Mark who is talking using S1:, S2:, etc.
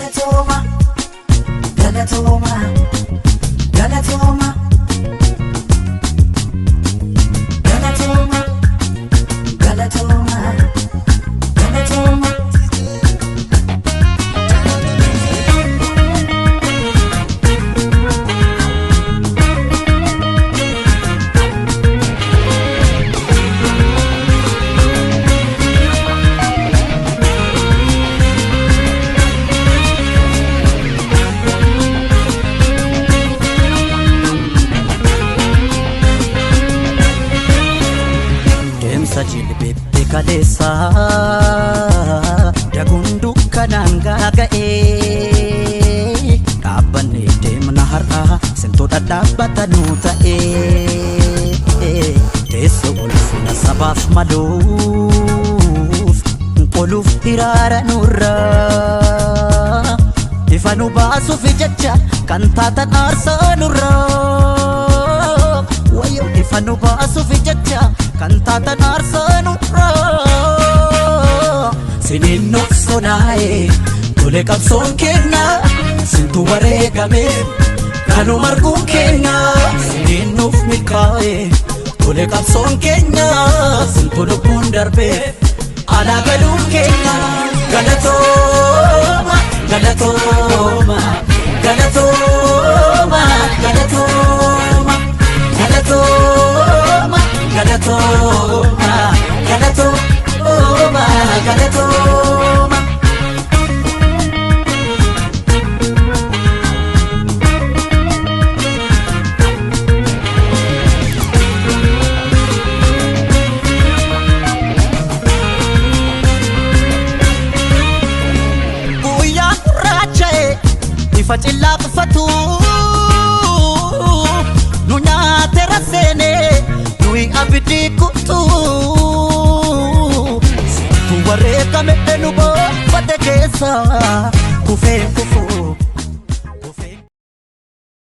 S1: Galatooma, galatooma, galatooma. Galatooma, galatooma, galatooma.
S2: Deemsa jilbeetti kaleessa daguun dukkanaan gaaga'ee dhaabbannee deemna har'a sintuu dhadhaabbata nuu ta'ee teessoo ulfina sabaaf maluuf qoluuf hiraara nurraa ifa nu baasuuf jecha kan taatan aarsaa nurraa wayyoo ifa nu baasuuf jecha kan taatan aarsaa nurraa siniin nuuf sonaa'e tole qabsoon keenya sintu wareegame kanuma arguun keenya siniin nuuf milkaa'e tole qabsoon keenya sintu lubbuun darbe alaa galuun keenya. Galatooma, galatooma, galatooma, galatooma, galatooma, galatooma, galatooma, galatooma. Guyyaa gurraacha'e ifa cillaa qufatu nu nyaateera seene nuyi abidii kutu situ wareegame nu boonfate keessa kufee kufe.